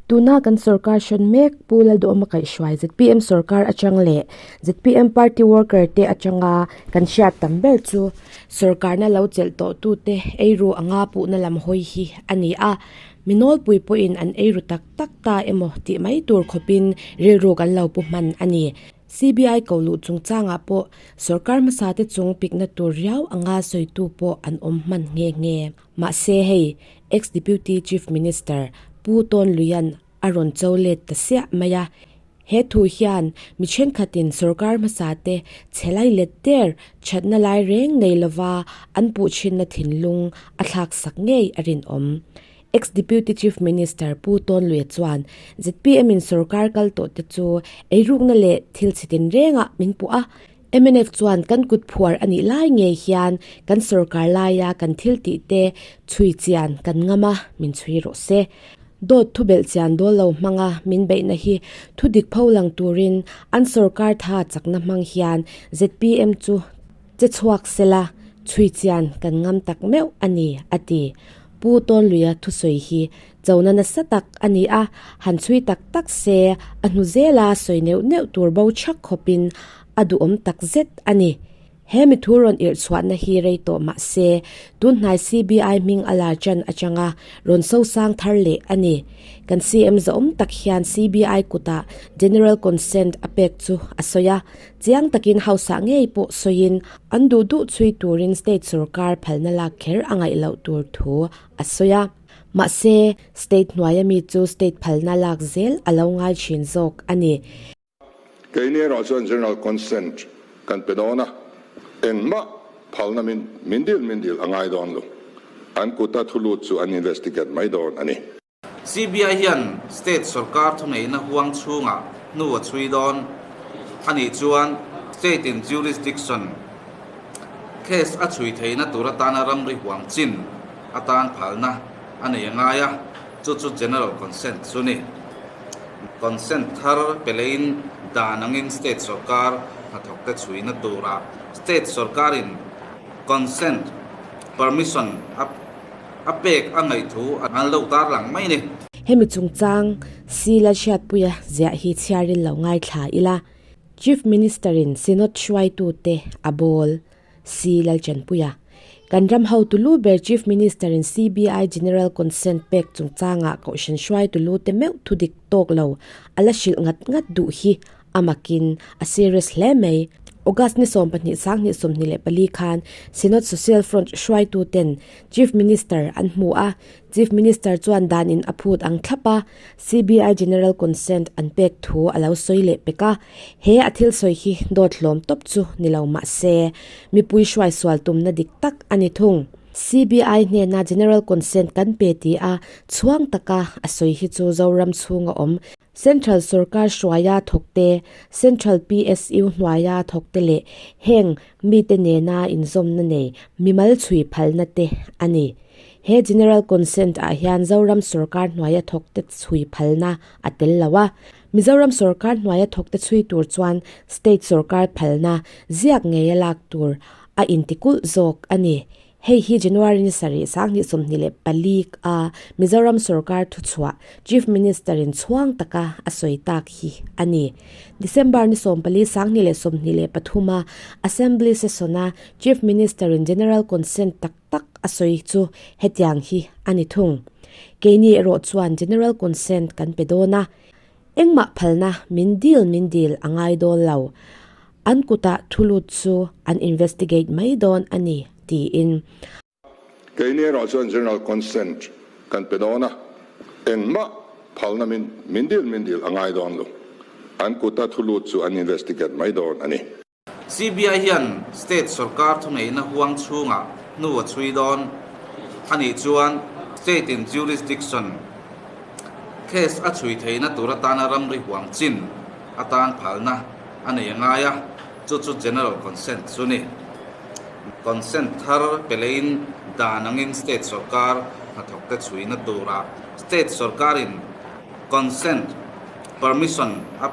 Tuna kan sorkar hran mek Pu Lalduhawma kaihhruai zpm sorkar atang leh zpm party worker te atanga kan hriat tam ber chu sorkarna lo chelh tawh tute eiru anga puhna lam hawi hi a ni a. Mi nawlpui pawhin an eiru tak tak ta emaw tih mai tur khawpin rilru kan lo pu hman a ni. CBI ko luh chungchangah pawh sorkar hmasa te chung pikna tur riau anga sawitu pawh an awm hman nghe nghe. Mahse hei, ex-Deputy Chief Minister Pu Tawn Luian a rawn cho let ta siah mai a. He thu hian mi thenkhatin sorkar hmasa te chhe lai let der thatna lai reng nei lova an puh thinna thinlung a thlak sak ngei a rinawm. Ex-Deputy Chief Minister Pu Tawn Luia chuan zpm in sorkar kal tawh te chu eirukna leh thil chhe tinrengah min puh a, mnf chuan kan kut phuar a nih lai ngei hian kan sorkar laia kan thil tih te chhui chian kan ngam a, min chhui rawh se. Dawt thu belh chian dawl lo hmanga min beihna hi thu dik pho lang turin an sorkar tha chakna hmang hian zpm chu che chhuak sela chhui chian kan ngam tak meuh a ni, a ti. Pu Tawnluia thusawi hi chona nasa tak a ni a, han chhui tak tak se a hnu zela sawi neuh neuh tur bo chhak khawpin a duhawm tak zet a ni. He mi thu rawn irh chhuahna hi rei tawh mah se, tun hnai CBI hming a lar chan atanga rawn sosang thar leh a ni. Kan CM zahawm tak hian CBI kutah General Consent a pek chu a sawi a, chiang takin House ah ngei pawh sawiin an duh duh chhui turin state sorkar phalna lak kher a ngaih loh tur thu a sawi a. Mahse, state hnuaia mi chu state phalna lak zel a lo ngai thin zawk a ni. Keini erawh chuan General Consent kan pe dawn a, engmah phalna min min dil min dil a ngai dawn lo. An kuta thu lut chu an investigate mai dawn a ni. CBI hian state sorkar thuneihna huang chhungah hnu a chhui dawn a nih chuan state in jurisdiction case a chhui theihna tur atana ramri huam chin atan phalna a nei a ngai a, chu chu General Consent chu ni. Consent thar pe leiin dan angin state sorkar hnathawkte chhuina turah state sorkarin consent permission a a pek a ngaih thu an lo tarlang mai ni. Hemi chungchang si Lalhriatpuia ziah hi chhiarin lo ngaithla ila, Chief Minister-in Synod hruaitute a bawl. Si Lalchanpuia, Kan ram hotu lu ber Chief Minister-in CBI General Consent pek chungchangah Kohhran hruaitu lu te meuh thu dik tawk lo a la hrilh ngat ngat duh hi a makin a serious hle mai. August ni 12 2024 khan Synod Social Front hruaitu ten Chief Minister an hmu a, Chief Minister chuan dan in a phut ang thlap a, CBI General Consent an pek thu a lo sawi leh pek a. He a thil sawi hi dawt hlawm tawp chu ni lo mah se, mipui hruai sual tumna dik tak a ni thung. CBI hnena General Consent kan pe ti a chhuang taka a sawi hi chu Zoram chhunga awm Central sorkar hruaia thawkte, Central PSU hnuaia thawkte leh heng mite nena inzawmna nei mimal chhui phalna te a ni. He General Consent ah hian Zoram sorkar hnuaia thawkte chhui phalna a tel lo a. Mizoram sorkar hnuaia thawkte chhui tur chuan State sorkar phalna ziak ngeia lak tur a intikulh zawk a ni. Hei hi January ni sarih 2024 a Mizoram sorkar thuchhuah Chief Minister in chhuang taka a sawi tak hi a ni. December ni 14 2023 a Assembly Session a Chief Minister in General Consent tak tak a sawi chu hetiang hi a ni thung. Keini erawh chuan General Consent kan pe dawn a, engmah phalna min dil min dil a ngai dawn lo. An kutah thu lut chu an investigate mai dawn a ni, tiin. Keini erawh chuan General Consent kan pe dawn a, engmah phalna min min dil min dil a ngai dawn lo. An kuta thu lut chu an investigate mai dawn a ni. CBI hian state sorkar thuneihna huang chhungah hnu a chhui dawn a nih chuan state in jurisdiction case a chhui theihna tur atana ramri huam chin atan phalna a nei a ngai a, chu chu General Consent chu ni. Consent thar pe leiin dan angin state sorkar hnathawkte chhuina turah state sorkarin consent permission a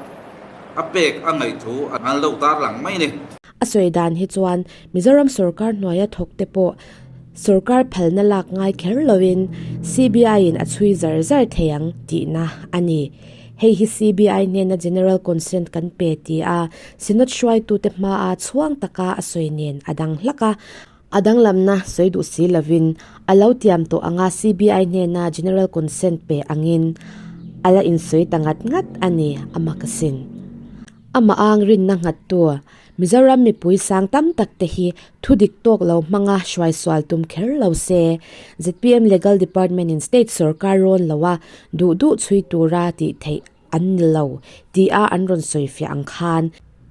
a pek a ngaih thu an lo tarlang mai ni. A sawi dan hi chuan Mizoram sorkar hnuaia thawkte pawh. Sorkar phalna lak ngai kher loin CBI-in a chhui zar zar thei ang tihna a ni. Hei hi CBI hnena General Consent kan pe ti a, Synod hruaitute hmaa chhuang taka a sawi nen a dang hlak a. A danglamna sawi duh si lovin a lo tiam tawh anga CBI hnena General Consent pe angin a la insawi ta ngat ngat a ni, a mak asin. Amah ang rinna nghattu Mizoram mipui sang tam tak te hi thu dik tawk lo hmanga hruai sual tum kher lo se, zpm Legal Department in State sorkar rawn lo a duh duh chhui tura tih theih an ni lo tih a an rawn sawi fiah ang khan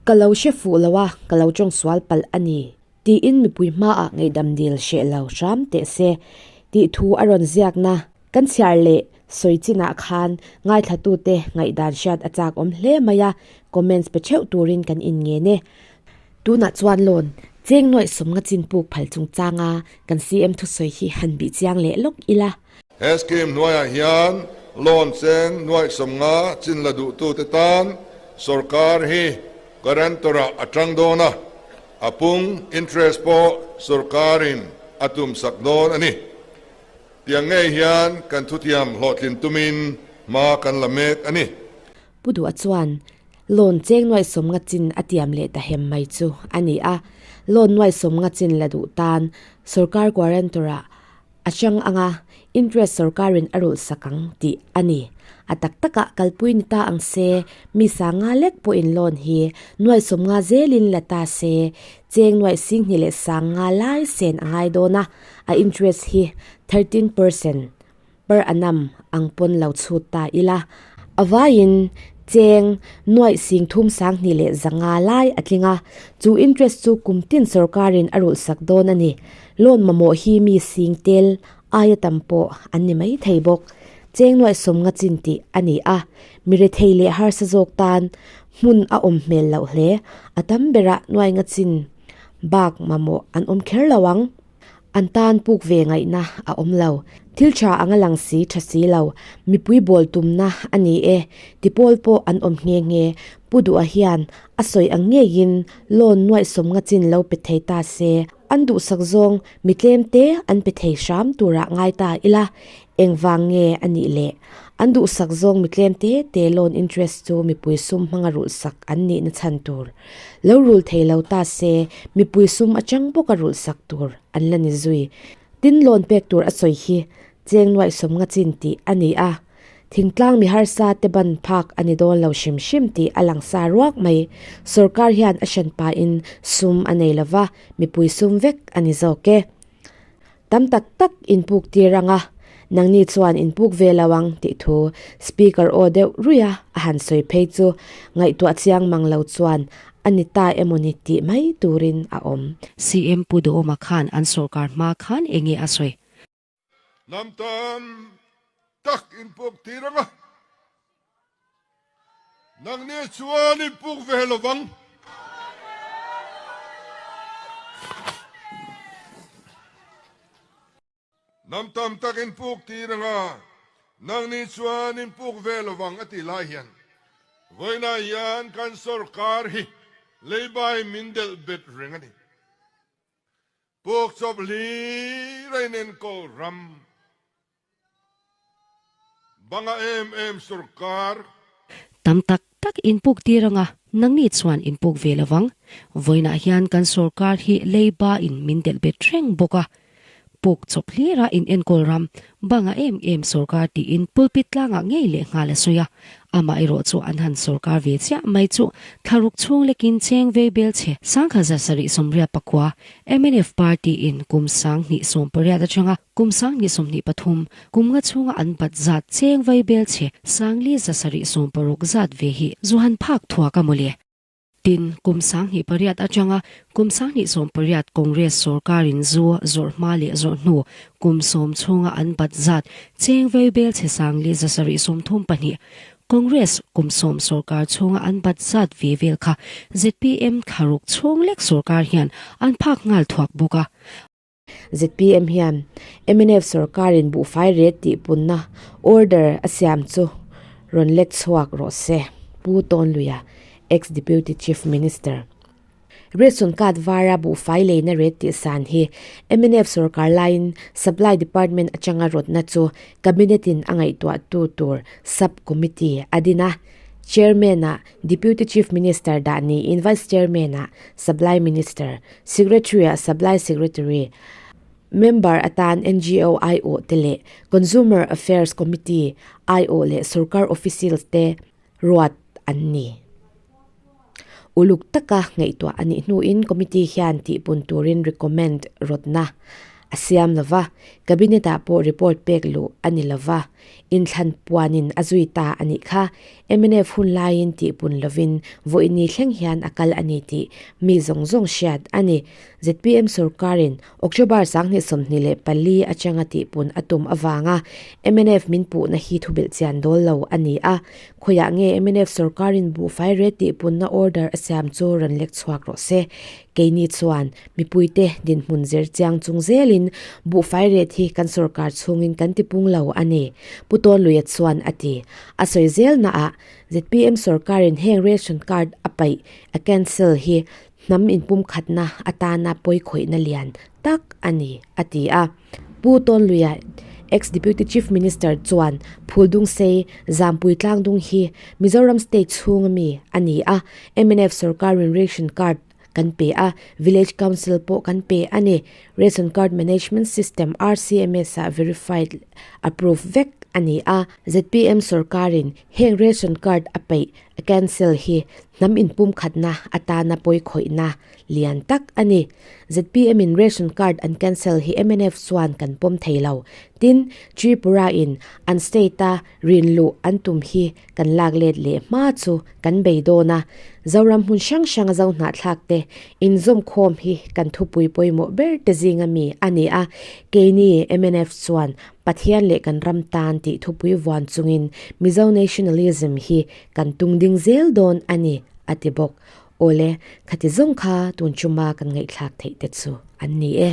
ka lo hre fuh lo a, ka lo tawng sual palh a ni tiin mipui hmaah ngaihdam dil hreh lo hram teh se tih thu a rawn ziakna kan chhiar leh Sawi chinah khan ngaithlatute ngaihdan hriat a chak awm hle mai a, comments pe theuh turin kan inngen e. Tunah chuan loan cheng nuaih sawmnga chin puk phal chungchanga kan CM thusawi hi han bih chiang leh lawk ila. He scheme hnuaiah hian loan cheng nuaih sawmnga chin la duhtute tan sorkar hi guarantor-ah a tang dawn a, a pung interest pawh sorkarin a tumsak dawn a ni. Tiang ngei hian kan thutiam hlawhtlin tumin hma kan la mek a ni. Pu Duha chuan loan cheng nuaih sawmnga chin a tiam leh ta hem mai chu a ni a, loan nuaih sawmnga chin la duh tan sorkar guarantor-ah a chang anga interest sorkarin a rulh sak ang tih a ni. A tak takah kalpui ni ta ang se, mi sanga lek pawhin loan hi nuaih sawmnga zelin la ta se, cheng nuaih singhnih leh sanga lai sen a ngai dawn a. A interest hi 13% per annum ang pawn lo chhut ta ila, a vaiin cheng nuaih sing thum sanghnih leh zanga lai a tling a, chu interest chu kum tin sorkarin a rulhsak dawn a ni. Loan mamawh hi mi sing tel aia tam pawh an ni mai thei bawk. Cheng nuaih sawmnga chin tih a ni a, mi rethei leh harsa zawk tan hmun a awm hmel loh hle. A tam berah nuaih nga chin bak mamawh an awm kher lo ang. An tan puk ve ngaihna a awm lo. Thil tha anga lang si tha si lo, mipui bawl tumna a ni e, ti pawl pawh an awm nghe nghe. Pu Duha hian a sawi ang ngeiin loan nuaih sawmnga chin lo pe thei ta se, an duhsak zawng mi tlem te an pe thei hram turah ngai ta ila, engvang nge a nih le? An duhsak zawng mi tlem te te loan interest chu mipui sum hmanga rulhsak an nihna chhan tur. Lo rul thei lo ta se, mipui sum atang bawka rulh sak tur an la ni zui. Tin loan pek tur a sawi hi cheng nuaih sawmnga chin tih a ni a, thingtlang mi harsa te ban phak a ni dawn lo hrim hrim tih a lang sa ruak mai. Sorkar hian a hran pahin sum a nei lova, mipui sum vek a ni zawk e. Tam tak tak inpuk tir ang a, nangni chuan inpuk ve lo ang tih thu speaker aw deuh ruih a a han sawi phei chu ngaihtuah chiang mang lo chuan a ni ta emawni tih mai turin a awm. CM Pu Duhawma khan an sorkar hma khan enge a sawi? Hnam tam tak inpuk tir ang a, nangni chuan inpuk ve lo vang. Hnam tam tak inpuk tir ang a, nangni chuan inpuk ve lo vang a tih lai hian vawiinah hian kan sorkar hi leibai min delh bet reng a ni. Puk chawp hlir a inenkawl ram banga em em sorkar. Tam tak tak inpuk tir anga nangni chuan inpuk ve lovang. Vawiinah hian kan sorkar hi leiba in min delh bet reng bawk a. Puk chawp hlira inenkawl ram banga em em sorkar tiin pulpit tlangah ngei leh nghal a sawi a. Amaherawh chu an han sorkar ve chiah mai chu thlaruk chhung lekin cheng vei bel chhe sangkhat za sarih sawmriat pakua mnf party in kum sanghnih sawmpariat atanga kum sanghnih 23 kum nga chhunga an bat zat cheng vei bel chhe sangli za sarih sawmparuk zat ve hi zu han phak thuak a mawle. Tin, kum 28 atanga kum 28 Congress sorkarin zu zawrh hma leh zawrh hnu kum sawm chhunga an bat zat cheng vei bel chhe sang leh zasarih 34 Congress kum sawm sorkar chhunga an bat zat ve vel kha zpm thlaruk chhung lek sorkar hian an phak nghal thuak bawk a. Zpm hian mnf sorkarin buhfai ret tih punna order a siam chu rawn let chhuak rawh se, Pu Tawnluia, Ex-Deputy Chief Minister. Ration card vara buhfai leina rate tih san hi mnf sorkar laiin Supply Department atanga rawtna chu Cabinet in a ngaihtuah tu tur Sub Committee a din a, Chairman ah Deputy Chief Minister dah niin Vice Chairman ah Supply Minister, Secretary ah Supply Secretary, Member atan NGO aiawh te leh Consumer Affairs Committee aiawh leh sorkar officials te ruat an ni. Uluk taka ngaihtuah a nih hnuin committee hian tihpun turin recommend rawtna a siam lo va, Cabinet ah pawh report pek luh a ni lo va, inthlan puanin a zui ta a nih kha. Mnf hun laiin tihpun lovin vawiini thleng hian a kal a ni tih mi zawng zawng hriat a ni. Zpm sorkarin October 2024 atanga tihpun a tum avanga mnf min puhna hi thubilh chian dawl lo a ni a. Khawiah nge mnf sorkarin buhfai ret tihpunna order a siam chu rawn lek chhuak rawh se. Keini chuan mipuite dinhmun zir chiang chung zelin buhfai ret hi kan sorkar chhungin kan tipung lo a ni, Pu Tawnluia chuan a ti. A sawi zelnaah zpm sorkarin heng ration card a paih, a cancel hi Hnam inpumkhatna atana pawikhawihna lian tak a ni, a ti a. Pu Tawnluia, Ex-Deputy Chief Minister chuan Phuldungsei, Zampui Tlangdung hi Mizoram State chhunga mi a ni a, mnf sorkarin ration card kan pe a, Village Council pawh kan pe a ni. Ration Card Management System, RCMS, ah verified, approve vek a ni a. Zpm sorkarin heng ration card a peih A cancel hi hnam inpumkhatna atana pawikhawihna lian tak a ni. Zpm in ration card an cancel hi mnf chuan kan pawm thei lo. Tin, Tripura in an state a rin luh an tum hi kan lak let leh hma chu kan bei dawn a. Zoram hmun hrang hrang a zohnahthlak te inzawmkhawm hi kan thupui pawimawh ber te zinga mi a ni a. Keini mnf chuan Pathian leh kan ram tan tih thupui vuan chungin Mizo nationalism hi kan tung ding zel dawn a ni, a ti bawk. Awle, khati zawng kha tun chuma kan ngaihthlak theih te chu an ni e.